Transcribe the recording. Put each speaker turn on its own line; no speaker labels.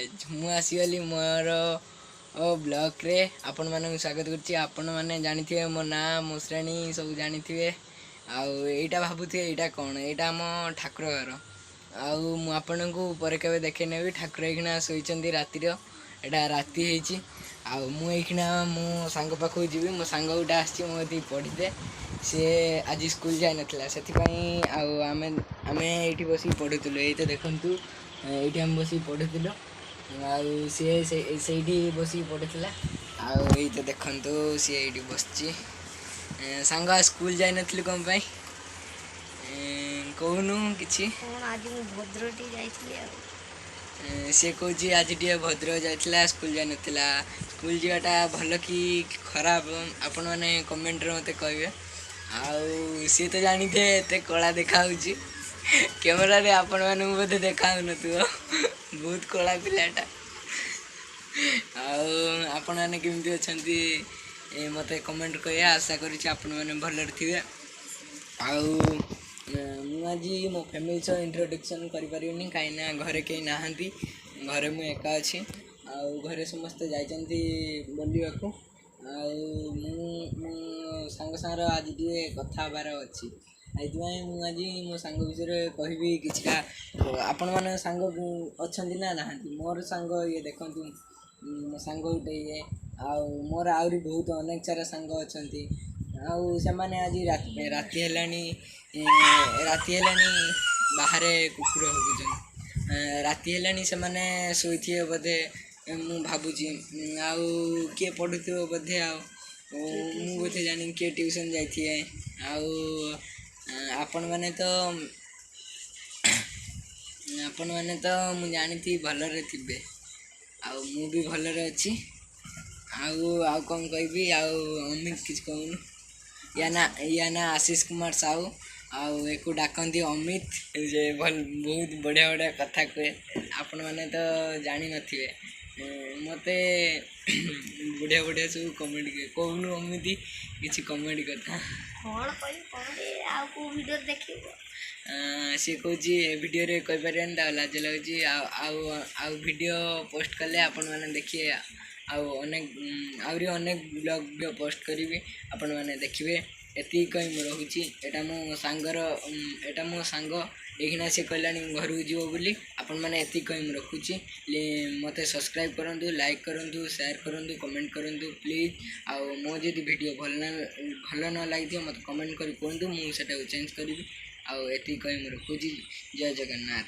ମୁଁ ଆସିଗଲି ମୋର ବ୍ଲଗ୍ରେ ଆପଣମାନଙ୍କୁ ସ୍ୱାଗତ କରୁଛି। ଆପଣମାନେ ଜାଣିଥିବେ ମୋ ନାଁ, ମୋ ଶ୍ରେଣୀ ସବୁ ଜାଣିଥିବେ। ଆଉ ଏଇଟା ଭାବୁଥିବେ ଏଇଟା କ'ଣ? ଏଇଟା ଆମ ଠାକୁର ଘର। ଆଉ ମୁଁ ଆପଣଙ୍କୁ ପରେ କେବେ ଦେଖେଇ ନେବି। ଠାକୁର ଏଇଖିଣା ଶୋଇଛନ୍ତି। ରାତିର ଏଇଟା ରାତି ହେଇଛି। ଆଉ ମୁଁ ଏଇଖିଣା ମୋ ସାଙ୍ଗ ପାଖକୁ ଯିବି। ମୋ ସାଙ୍ଗ ଗୋଟେ ଆସିଛି ମୋ କତିକି ପଢ଼ିତେ। ସିଏ ଆଜି ସ୍କୁଲ ଯାଇନଥିଲା, ସେଥିପାଇଁ ଆଉ ଆମେ ଏଇଠି ବସିକି ପଢ଼ୁଥିଲୁ। ଏଇ ତ ଦେଖନ୍ତୁ, ଏଇଠି ଆମେ ବସିକି ପଢ଼ୁଥିଲୁ ଆଉ ସିଏ ସେଇଠି ବସିକି ପଢ଼ୁଥିଲା। ଆଉ ଏଇ ତ ଦେଖନ୍ତୁ, ସିଏ ଏଇଠି ବସିଛି। ସାଙ୍ଗ, ସ୍କୁଲ ଯାଇନଥିଲୁ କ'ଣ ପାଇଁ କହୁନୁ କିଛି?
କ'ଣ, ଆଜି ମୁଁ ଭଦ୍ରକ ଟିକେ ଯାଇଥିଲି ଆଉ।
ସିଏ କହୁଛି ଆଜି ଟିକେ ଭଦ୍ରକ ଯାଇଥିଲା, ସ୍କୁଲ ଯାଇନଥିଲା। ସ୍କୁଲ ଯିବାଟା ଭଲ କି ଖରାପ, ଆପଣମାନେ କମେଣ୍ଟରେ ମୋତେ କହିବେ। ଆଉ ସିଏ ତ ଜାଣିଥିବେ ଏତେ କଳା ଦେଖାହେଉଛି କ୍ୟାମେରାରେ, ଆପଣମାନଙ୍କୁ ବୋଧେ ଦେଖା ହେଉନଥିବ। ବହୁତ କଳା ପିଲାଟା। ଆଉ ଆପଣମାନେ କେମିତି ଅଛନ୍ତି ମୋତେ କମେଣ୍ଟ କହିବେ। ଆଶା କରୁଛି ଆପଣମାନେ ଭଲରେ ଥିବେ। ଆଉ ମୁଁ ଆଜି ମୋ ଫ୍ୟାମିଲି ସହ ଇଣ୍ଟ୍ରୋଡକ୍ସନ୍ କରିପାରିବିନି, କାହିଁକିନା ଘରେ କେହି ନାହାନ୍ତି। ଘରେ ମୁଁ ଏକା ଅଛି ଆଉ ଘରେ ସମସ୍ତେ ଯାଇଛନ୍ତି ବୁଲିବାକୁ। ଆଉ ମୁଁ ମୋ ସାଙ୍ଗ ସାଙ୍ଗରେ ଆଜି ଟିକେ କଥା ହେବାର ଅଛି। ଏଇଥିପାଇଁ ମୁଁ ଆଜି ମୋ ସାଙ୍ଗ ବିଷୟରେ କହିବି କିଛିଟା। ଆପଣମାନଙ୍କ ସାଙ୍ଗ ଅଛନ୍ତି ନା ନାହାନ୍ତି? ମୋର ସାଙ୍ଗ ଇଏ ଦେଖନ୍ତୁ, ମୋ ସାଙ୍ଗ ଗୋଟେ ଇଏ। ଆଉ ମୋର ଆହୁରି ବହୁତ ଅନେକ ସାରା ସାଙ୍ଗ ଅଛନ୍ତି। ଆଉ ସେମାନେ ଆଜି ରାତି ହେଲାଣି, ରାତି ହେଲାଣି, ବାହାରେ କୁକୁର ଭୁକୁଛନ୍ତି। ରାତି ହେଲାଣି, ସେମାନେ ଶୋଇଥିବେ ବୋଧେ ମୁଁ ଭାବୁଛି। ଆଉ କିଏ ପଢ଼ୁଥିବ ବୋଧେ, ଆଉ ମୁଁ ବୋଧେ ଜାଣିନି, କିଏ ଟ୍ୟୁସନ୍ ଯାଇଥିବେ। ଆଉ ଆପଣମାନେ ତ ମୁଁ ଜାଣିଥିବି ଭଲରେ ଥିବେ ଆଉ ମୁଁ ବି ଭଲରେ ଅଛି। ଆଉ କ'ଣ କହିବି? ଆଉ ଅମିତ, କିଛି କହୁନୁ? ୟା ନା ଆଶିଷ କୁମାର ସାହୁ ଆଉ ୟାକୁ ଡାକନ୍ତି ଅମିତ। ଯେ ଭଲ, ବହୁତ ବଢ଼ିଆ ବଢ଼ିଆ କଥା କୁହେ। ଆପଣମାନେ ତ ଜାଣିନଥିବେ। ମୋତେ ବଢ଼ିଆ ବଢ଼ିଆ ସବୁ କମେଡ଼ି। କହୁନୁ ଅମିତ, କିଛି କମେଡ଼ି କଥା।
କ'ଣ କହିବି କମେଡ଼ି? ଆଉ କେଉଁ ଭିଡ଼ିଓରେ ଦେଖିବୁ।
ସିଏ କହୁଛି ଏ ଭିଡ଼ିଓରେ କହିପାରିବେନି, ତାକୁ ଲାଜ ଲାଗୁଛି। ଆଉ ଭିଡ଼ିଓ ପୋଷ୍ଟ କଲେ ଆପଣମାନେ ଦେଖିବେ। ଆଉ ଅନେକ ଆହୁରି ଅନେକ ବ୍ଲଗ୍ ଭିଡ଼ିଓ ପୋଷ୍ଟ କରିବି, ଆପଣମାନେ ଦେଖିବେ। ଏତିକି କହି ମୁଁ ରହୁଛି। ଏଇଟା ମୋ ସାଙ୍ଗ। ଏଇଖିଣା ସେ କହିଲାଣି ଘରକୁ ଯିବ ବୋଲି। ଆପଣମାନେ, ଏତିକି କହି ମୁଁ ରଖୁଛି। ମୋତେ ସବସ୍କ୍ରାଇବ୍ କରନ୍ତୁ, ଲାଇକ୍ କରନ୍ତୁ, ସେୟାର କରନ୍ତୁ, କମେଣ୍ଟ କରନ୍ତୁ ପ୍ଲିଜ୍। ଆଉ ମୋ ଯଦି ଭିଡ଼ିଓ ଭଲ ନ ଲାଗିଥିବ, ମୋତେ କମେଣ୍ଟ କରି କୁହନ୍ତୁ, ମୁଁ ସେଟାକୁ ଚେଞ୍ଜ କରିବି। ଆଉ ଏତିକି କହି ମୁଁ ରଖୁଛି। ଜୟ ଜଗନ୍ନାଥ।